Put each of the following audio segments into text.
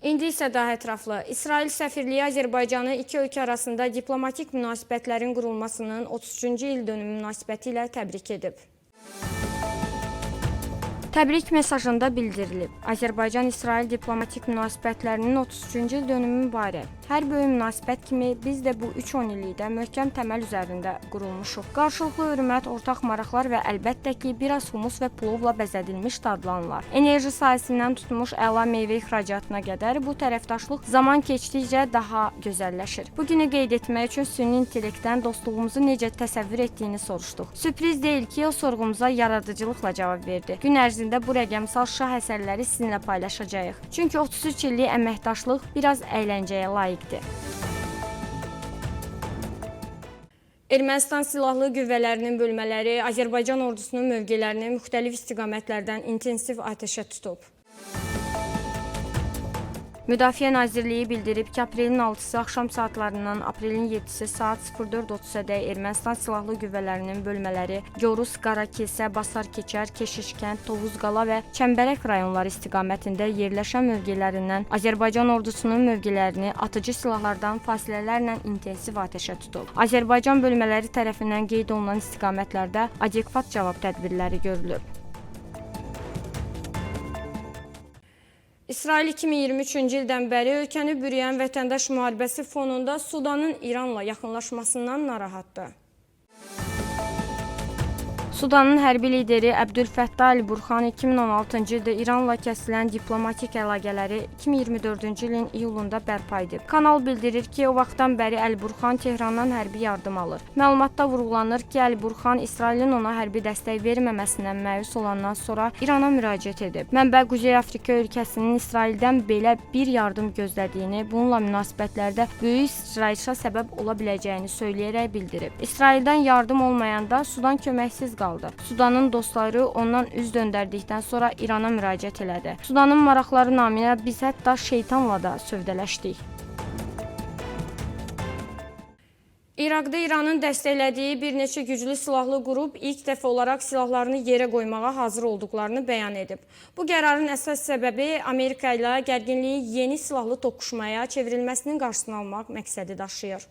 İndi isə daha ətraflı. İsrail səfirliyi Azərbaycanı iki ölkə arasında diplomatik münasibətlərin qurulmasının 33-cü il dönümü münasibəti ilə təbrik edib. Təbrik mesajında bildirilib: Azərbaycan-İsrail diplomatik münasibətlərinin 33-cü il dönümü mübarək. Hər böyük münasibət kimi biz də bu 3 onillikdə möhkəm təməl üzərində qurulmuşuq. Qarşılıqlı hörmət, ortaq maraqlar və əlbəttə ki, biraz humus və plovla bəzədilmiş dadlanlar. Enerji sahəsindən tutmuş əla meyvə ixracatına qədər bu tərəfdaşlıq zaman keçdikcə daha gözəlləşir. Bu günü qeyd etmək üçün süni intellektdən dostluğumuzu necə təsəvvür etdiyini soruşduq. Sürpriz deyil ki, o sorğumuza yaradıcılıqla cavab verdi. Gün ərzində bu rəqəmsal şah əsərləri sizinlə paylaşacağıq. Çünki 33 illik əməkdaşlıq biraz əyləncəyə layiqdir. Ermənistan Silahlı Qüvvələrinin bölmələri Azərbaycan ordusunun mövqelərini müxtəlif istiqamətlərdən intensiv atəşə tutub. Müdafiə Nazirliyi bildirib ki, aprelin 6-sı axşam saatlarından aprelin 7-si saat 04:30-dək Ermənistan Silahlı Qüvvələrinin bölmələri Gorus, Qarakilsə, Basar-Keçər, Keşişkənd, Tovuzqala və Çəmbərək rayonları istiqamətində yerləşən mövqelərindən Azərbaycan ordusunun mövqelərini atıcı silahlardan fasilələrlə intensiv atəşə tutub. Azərbaycan bölmələri tərəfindən qeyd olunan istiqamətlərdə adekvat cavab tədbirləri görülüb. İsrail 2023-cü ildən bəri ölkəni bürüyən vətəndaş müharibəsi fonunda Sudanın İranla yaxınlaşmasından narahatdır. Sudanın hərbi lideri Əbdülfəttah Əl-Burxan 2016-cı ildə İranla kəsilən diplomatik əlaqələri 2024-cü ilin iyulunda bərpa edib. Kanal bildirir ki, o vaxtdan bəri Əl-Burxan Tehrandan hərbi yardım alır. Məlumatda vurğulanır ki, Əl-Burxan İsrailin ona hərbi dəstək verməməsindən məyus olandan sonra İrana müraciət edib. Mənbə Quzey Afrika ölkəsinin İsraildən belə bir yardım gözlədiyini, bununla münasibətlərdə böyük sıçrayışa səbəb ola biləcəyini söyləyərək bildirib. İsraildən yardım olmayanda Sudan köməksiz qaldı. Sudanın dostları ondan üz döndərdikdən sonra İrana müraciət elədi. Sudanın maraqları naminə biz hətta şeytanla da sövdələşdik. İraqda İranın dəstəklədiyi bir neçə güclü silahlı qrup ilk dəfə olaraq silahlarını yerə qoymağa hazır olduqlarını bəyan edib. Bu qərarın əsas səbəbi Amerika ilə gərginliyin yeni silahlı toqquşmaya çevrilməsinin qarşısını almaq məqsədi daşıyır.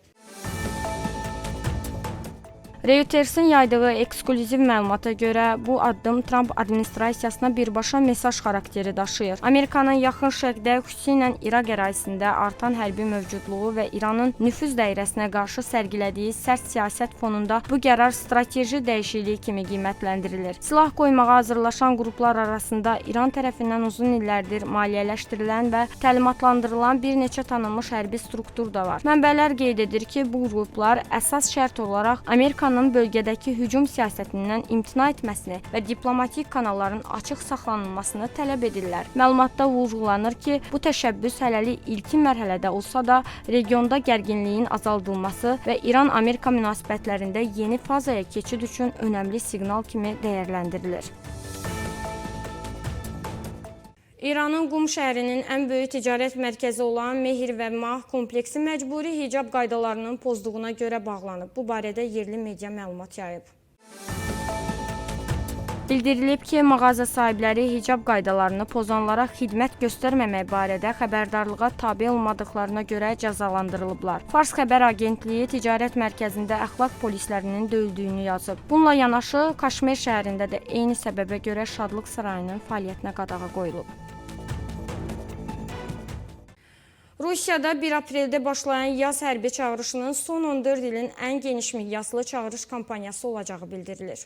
Reuters'in yaydığı eksklüziv məlumata görə bu addım Tramp administrasiyasına birbaşa mesaj xarakteri daşıyır. Amerikanın Yaxın Şərqdə, xüsusilə İraq ərazisində artan hərbi mövcudluğu və İranın nüfuz dairəsinə qarşı sərgilədiyi sərt siyasət fonunda bu qərar strateji dəyişiklik kimi qiymətləndirilir. Silah qoymağa hazırlaşan qruplar arasında İran tərəfindən uzun illərdir maliyyələşdirilən və təlimatlandırılan bir neçə tanınmış hərbi struktur da var. Mənbələr qeyd edir ki, bu qruplar əsas şərt olaraq Amerikanın bölgədəki hücum siyasətindən imtina etməsini və diplomatik kanalların açıq saxlanılmasını tələb edirlər. Məlumatda vurğulanır ki, bu təşəbbüs hələlik ilkin mərhələdə olsa da, regionda gərginliyin azaldılması və İran-Amerika münasibətlərində yeni fazaya keçid üçün önəmli siqnal kimi dəyərləndirilir. İranın Qum şəhərinin ən böyük ticarət mərkəzi olan Mehir və Mah kompleksi məcburi hicab qaydalarının pozduğuna görə bağlanıb. Bu barədə yerli media məlumat yayıb. Bildirilib ki, mağaza sahibləri hicab qaydalarını pozanlara xidmət göstərməmək barədə xəbərdarlığa tabe olmadıqlarına görə cəzalandırılıblar. Fars xəbər agentliyi ticarət mərkəzində əxlaq polislərinin döyüldüyünü yazıb. Bununla yanaşı, Kaşmir şəhərində də eyni səbəbə görə Şadlıq Sarayının fəaliyyətinə qadağa qoyulub. Rusiyada 1 apreldə başlayan yaz hərbi çağırışının son 14 ilin ən geniş miqyaslı çağırış kampaniyası olacağı bildirilir.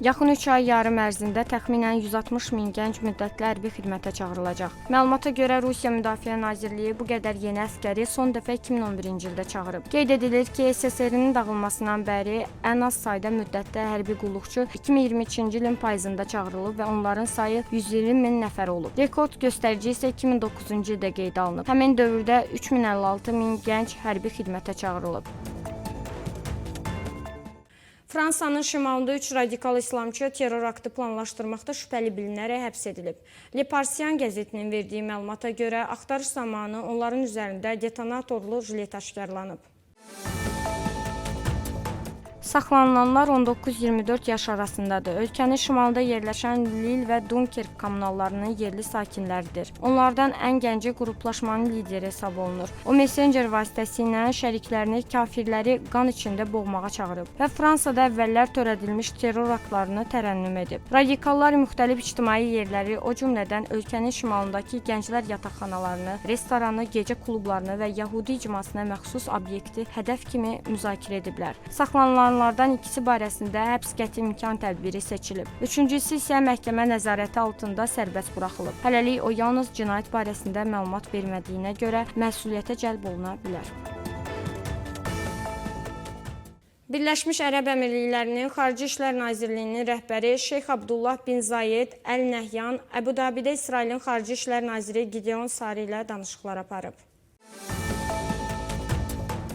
Yaxın 3 ay yarım ərzində təxminən 160 min gənc müddətli hərbi xidmətə çağırılacaq. Məlumata görə Rusiya Müdafiə Nazirliyi bu qədər yeni əsgəri son dəfə 2011-ci ildə çağırıb. Qeyd edilir ki, SSR-nin dağılmasından bəri ən az sayda müddətdə hərbi qulluqçu 2022-ci ilin payızında çağırılıb və onların sayı 120 min nəfər olub. Rekord göstərici isə 2009-cu ildə qeydə alınıb. Həmin dövrdə 3056 min gənc hərbi xidmətə çağırılıb. Fransanın şimalında 3 radikal islamçı terror aktı planlaşdırmaqda şübhəli bilinərək həbs edilib. Le Parisien qəzetinin verdiyi məlumata görə axtarış zamanı onların üzərində detonatorlu jilet aşkarlanıb. Saxlanılanlar 19-24 yaş arasındadır. Ölkənin şimalında yerləşən Lille və Dunkirk kommunallarının yerli sakinləridir. Onlardan ən gənci qruplaşmanın lideri hesab olunur. O messenger vasitəsilə şəriklərini kafirləri qan içində boğmağa çağırıb və Fransada əvvəllər törədilmiş terror aktlarını tərənnüm edib. Radikallar müxtəlif ictimai yerləri, o cümlədən ölkənin şimalındakı gənclər yataqxanalarını, restoranı, gecə klublarını və yəhudi icmasına məxsus obyekti hədəf kimi müzakirə ediblər. Saxlanılanlardan ikisi barəsində həbs qəti imkan tədbiri seçilib. Üçüncüsü isə məhkəmə nəzarəti altında sərbəst buraxılıb. Hələlik o yalnız cinayət barəsində məlumat vermədiyinə görə məsuliyyətə cəlb oluna bilər. Birləşmiş Ərəb Əmirliklərinin Xarici İşlər Nazirliyinin rəhbəri Şeyx Abdullah bin Zayed Əl Nəhyan Əbu Dabidə İsrailin Xarici İşlər naziri Gideon Sari ilə danışıqlar aparıb.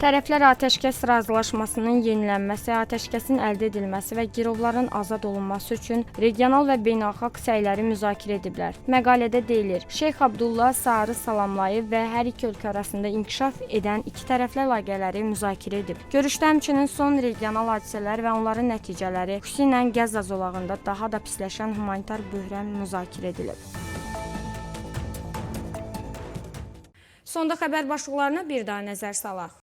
Tərəflər atəşkəs razılaşmasının yenilənməsi, atəşkəsin əldə edilməsi və girovların azad olunması üçün regional və beynəlxalq səyləri müzakirə ediblər. Məqalədə deyilir: Şeyx Abdullah Sarı salamlayıb və hər iki ölkə arasında inkişaf edən iki tərəfli əlaqələri müzakirə edib. Görüşdə həmçinin son regional hadisələr və onların nəticələri, xüsusilə Qəzza zolağında daha da pisləşən humanitar böhran müzakirə edilib. Sonda xəbər başlıqlarına bir daha nəzər salaq.